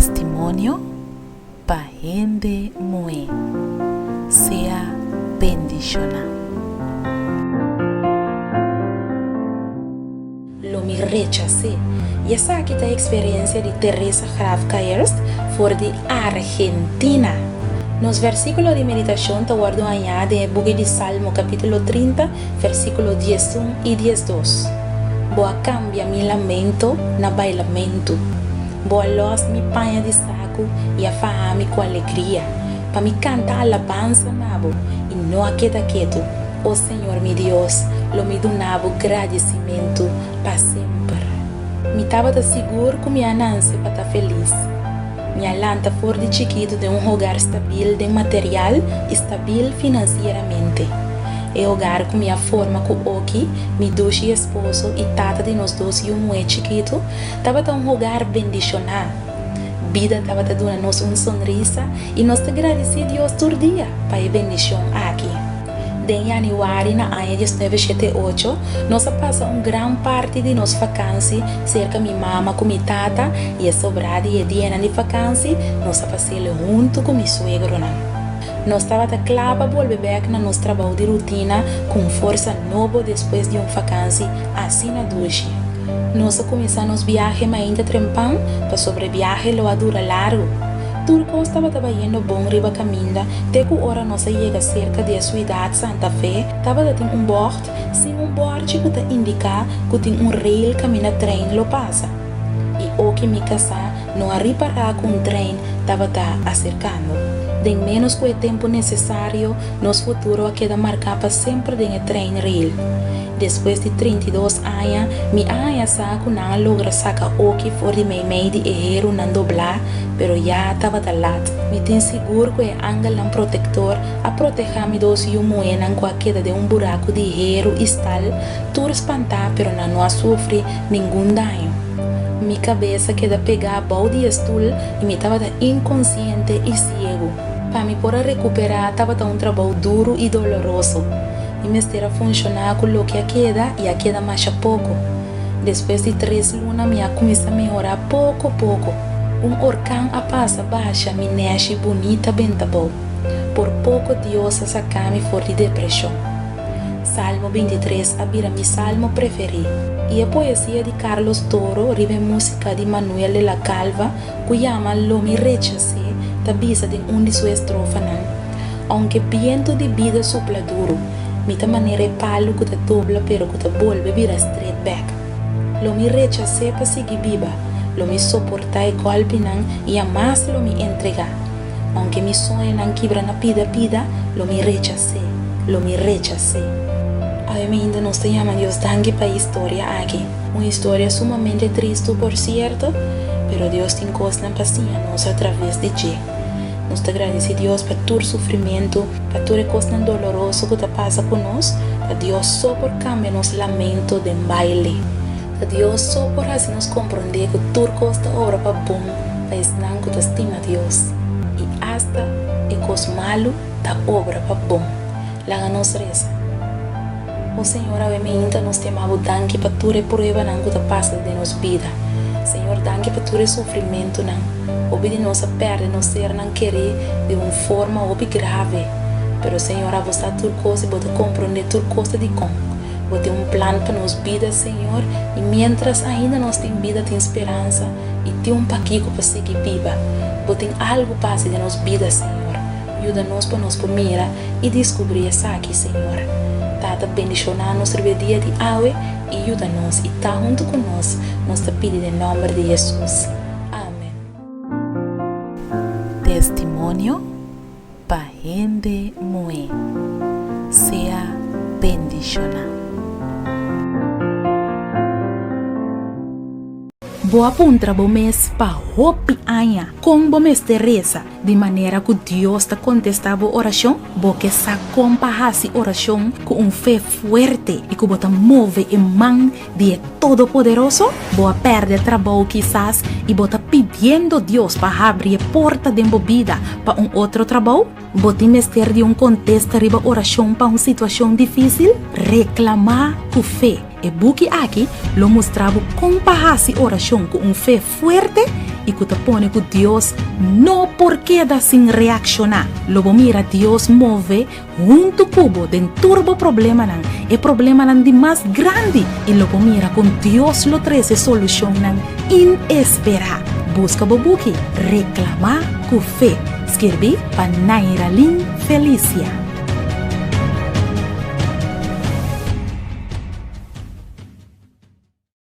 Testimonio pa hende muhé. Sea bendishoná. Lo mi rechas'é. I esaki ta e eksperensia di Teresa Graf Kaerst for di Argentina. Nos versíkulo di meditashon ta wòrdu hañá den e buki di Salmo kapítulo 30, versíkulo 11 i 12. Bo a kambia mi lamento na bailamentu. Bo a lòs mi paña di saku i a faha mi ku alegria, pa mi kanta alabansa na bo i no a keda ketu. O Señor mi Dios, lo mi duna bo gradisimentu pa semper. Mi tabata sigur ku mi a nanse pa ta felis. Mi a lanta for di chikitu den un hogar stabil den material i stabil finansieramente. E hogar ku mi a forma ku Oki, mi dushi esposo i tata di nos dos yu muhé chikitu, tabata un hogar bendishoná. Bida tabata duna nos un sonrisa i nos ta gradisí Dios tur dia pa e bendishon aki. Den yanüari na aña diesnuebe shete i ocho, nos a pasa un gran parti di nos fakansi serka mi mama ku mi tata i e sobrá di e dianan di fakansi nos a pas'el huntu ku mi suegronan. Nos tabata kla pa bolbe bèk na nos trabou di rutina ku un forsa nobo despues di un fakansi asina dushi. Nos a kuminsá nos biahe mainta trempan pasobra e biahe lo a dura largu. Tur kos tabata bayendo bon riba kaminda te ku ora nos a yega serka di e suidat Santa Fe, tabata tin un bògt sin un bòrchi ku ta indiká ku tin un rail kaminda trein lo pasa. I oki mi kasá no a ripará ku un trein tabata aserkando. Den ménos ku e tempu nesesario, nos futuro a keda marká pa semper den e trein rail. Despues di 32 aña, mi a haña sa ku nan a logra saka Oki for di meimei di e herunan doblá, pero ya tabata lat. Mi tin sigur ku e angelnan protektor a protehá mi dos yu muhénan ku a keda den un buraku di heru i stal, tur spantá pero nan no a sufri ningun daño. Mi kabes a keda pegá bou di e stul i mi tabata inkonsiente i siegu. Pa mi por a rekuperá tabata un trabou duru i doloroso. Mi mester a funshoná ku loke a keda i a keda masha poko. Despues di tres luna mi a kuminsá mehorá poko poko. Un orkan a pasa basha mi nèshi bunita benta bou. Por poko Dios a saka mi for di depreshon. Salmo 23 a bira mi salmo preferí. I e poesia di Carlos Toro riba e músika di Manuel de la Calva ku yama Lo mi rechas'é ta bisa den un di su estrofanan, Ounke bientu di bida supla duru, mi ta manera e palu ku ta dobla pero ku ta bolbe bira stret bèk. Lo mi rechas'é pa sigui biba, lo mi soportá e gòlpinan i hamas lo mi entregá. Ounke mi soñonan kibra na pida pida, lo mi rechas'é, lo mi rechas'é. Awe mainta nos ta yama Dios danki pa e historia aki. Un historia sumamente tristu por sierto, pero Dios tin kosnan pa siña nos a traves di dje. Nos ta gradisí Dios pa tur sufrimentu, pa tur e kosnan doloroso ku ta pasa ku nos. Ta Dios so por kambia nos lamento den baile. Ta Dios so por hasi nos komprondé ku tur kos ta obra pa bon pa esnan ku ta stima Dios. I asta e kos malu ta obra pa bon. Laga nos resa. O Señor, awe meinta nos ta yama Bo danki pa tur e pruebanan ku ta pasa den nos bida. Señor, danki pa tur e sufrimentunan. Hopi di nos a pèrdè nos sernan kerí di un forma hopi grave. Pero, Señor, abo sa tur kos i Bo ta komprondé tur kos ta dikon. Bo tin un plan pa nos bida, Señor, i miéntras ainda nos tin bida tin speransa i tin un pakiko pa sigui biba. Bo tin algu pa hasi den nos bida, Señor. Yuda nos pa nos por mira i diskubrí esaki, Señor. Tata, bendishoná nos riba e dia di awe i yuda nos i ta huntu ku nos, nos ta pidi den nòmber di Hesus. Amen. Testimonio pa hende muhé. Sea bendishoná. Bo a puntra bo mes pa hopi aña kon bo mester resa di manera ku Dios ta kontestá bo orashon? Bo ke sa kon pa hasi orashon ku un fe fuerte i ku bo ta move e man di e Todopoderoso? Bo a pèrdè trabou kisas i bo ta pidiendo Dios pa habri e porta den bo bida pa un otro trabou? Bo tin mester di un kontesta riba orashon pa un situashon difísil? Reklamá ku fe! E buki aki lo mustra bo kon pa hasi orashon ku un fe fuerte i ku ta pone ku Dios no por keda sin reakshoná. Lo bo mira Dios move huntu ku bo den tur bo problemanan, e problemanan di mas grandi, i lo bo mira kon Dios lo trese solushonnan inesperá. Buska bo buki Reklamá ku Fe, skirbí pa Nairalyn Felicia.